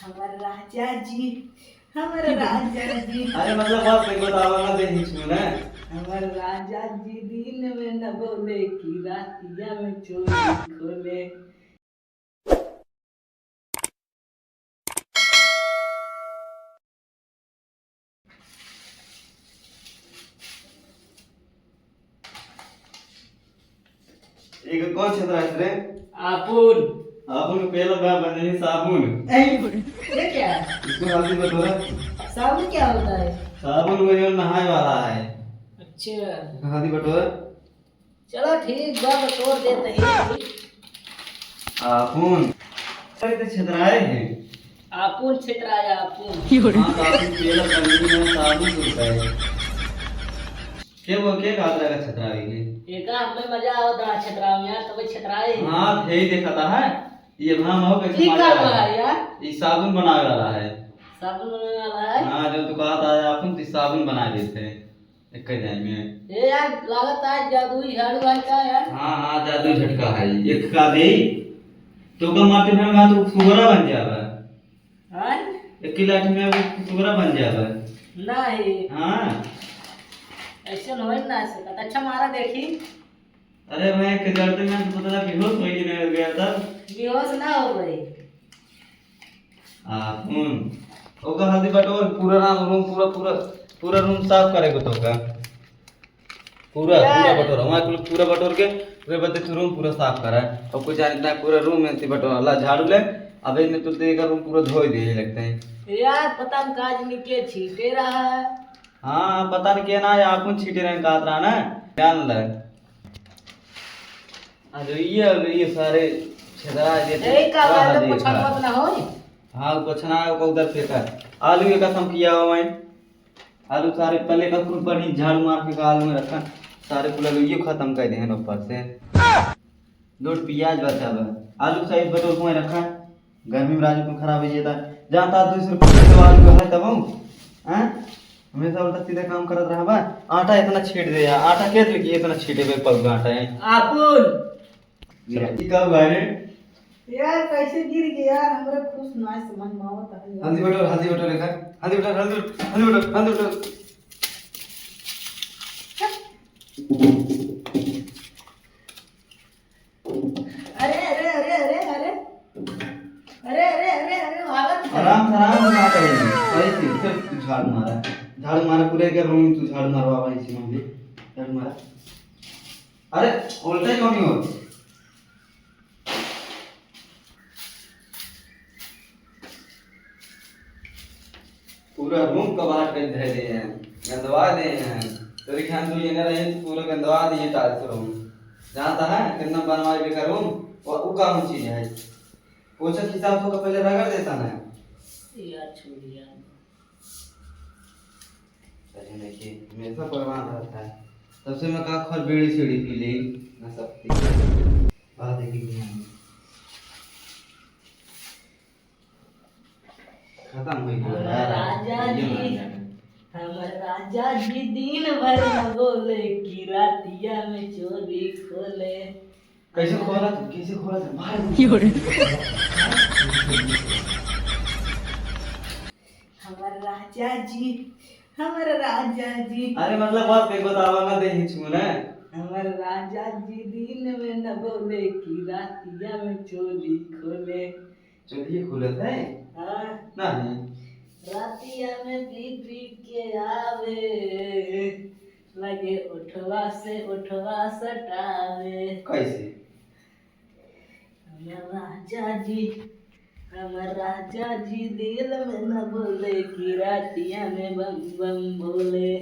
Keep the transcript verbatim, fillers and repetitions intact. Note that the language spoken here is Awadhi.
हमर राजा जी, हमर राजा जी। अरे मतलब बात सही बतावा ना, दे ही छू ना। हमर राजा जी दिन में न बोले कि रातिया में चोली खोले। एक कौन छेदरा है रे? आपुन। आपुन पेल बा बने साबुन। ए, ये क्या है? इसको हल्दी बटोरा। साबुन क्या होता है? साबुन वो जो नहाए वाला है। अच्छा। हल्दी बटोरा। चलो ठीक बा, बटोर देत ही। आपुन। अरे तो छेदराए हैं। आपुन छेदराए, आपुन। हाँ, तो आपुन पेला बनी है, साबुन होता है। के वो के कहत रहा छेदरावे के? एका हमें मजा आवत रहा छेदरावे यार, तबे छेदराए। हाँ, यही देखा था है। ये भाम हो कैसे ठीक मजा का आया। बा यार? ये साबुन बनावे वाला है। साबुन बनावे वाला है? हाँ, जो तू कहा था अपन तो साबुन बना देते हैं एक ही time में। ए यार, लागत आज जादुई झाड़ू आई का यार? हाँ, हाँ, जादुई झटका है। एक का दे, तो का मारते फिर मैं तो सुगरा बन जावा। हाँ? एक ही लाठी में सुगरा बन जावा। नहीं। हाँ। ऐसे न होई ना सकत। अच्छा, मारा देखी। अरे भाई, के जड़ते में तो पता बेहोश हो गया था। बेहोश ना हो गई। आपुन। ओका हल्दी बटोर, पूरा ना room, पूरा, पूरा, पूरा room साफ करे को तो का। पूरा, क्या? पूरा बटोर, वहाँ कुल पूरा बटोर के, ओकरे बाद तू room पूरा साफ करा। और कुछ जाने ना, पूरा room में ती बटोर, ला झाड़ू ले, अब इनमें तो तेरे का room पूरा धोई दे लगते हैं। यार, पता न काज निके छीटे रहा है। हाँ, पता न के ना, आपुन छीटे रहे, कात रहा ना, जान ले। आ जो ये, आ जो ये सारे छेदरा ये यही का वाह, वाले देखा। पोछा मत ना होई। हाँ, वो पोछना है, वो उधर फेंका। आलू ये कसम किया हुआ है। आलू सारे पहले का कुल पड़ी झाड़ू मार के आलू में रखा। सारे कुल आलू ये खत्म कर दे हैं ऊपर से। दो प्याज बचा बा। आलू साइज बटो हुआ रखा। गर्मी में राजू को खराब हो जाता। जाता दो सौ रुपये किलो आलू है तब हम, हैं? हमेशा उल्टा सीधा काम करत रहा बा। आटा इतना छीट दे यार, आटा के दिल की इतना छीटे बे पग आटा है। आपुन। ये कब भाई? यार कैसे गिर गया यार, हमरा खुश ना समझ में आवत है यार। हल्दी बटोर, हल्दी बटोर, हल्दी बटोर, हल्दी बटोर, हल्दी बटोर। अरे, अरे, अरे, अरे, अरे। अरे, अरे, अरे, अरे, भागत है। आराम से, आराम से ना करेंगे। सही से, सिर्फ तू झाड़ू मारा। झाड़ू मारा पूरे के room, तू झाड़ू मारवा भाई, इसी मामले। झाड़ू मारा। अरे, उल्टा ही क्यों नहीं हो? पूरा room कबाड़ के धर दे हैं, गंदवा दे हैं। तेरे ख्याल तू ये ना रहे तो पूरा गंदवा दिए tiles room। जानता है कितना बनवाए बेकार room? वो, वो का हम चीज है? पोछा के हिसाब से ओका पहले रगड़ देता ना। यार छोड़ यार। अरे देखिए, हमेशा परवाह रहता है। तब से मैं का खर बीड़ी सीढ़ी पी ले, ना सब पी। आ देखिए, खत्म हो गया हमर यार, राजा ये जी, मान जाना। हमर राजा जी दिन भर न बोले कि रातिया में चोली खोले। कैसे खोला तू? कैसे खोला तू? मार। यो रे। हमर राजा जी, हमर राजा जी। अरे मतलब बात के बतावा ना दे ही छू ना। हमर राजा जी दिन में न बोले कि रातिया में चोली खोले। चोली खुलत है? हाँ। नहीं। रातिया में पी पी के आवे, लगे ओठवा से ओठवा सटावे। कैसे? हमर राजा जी, हमर राजा जी दिल में न बोले कि रातिया में बम बम बोले।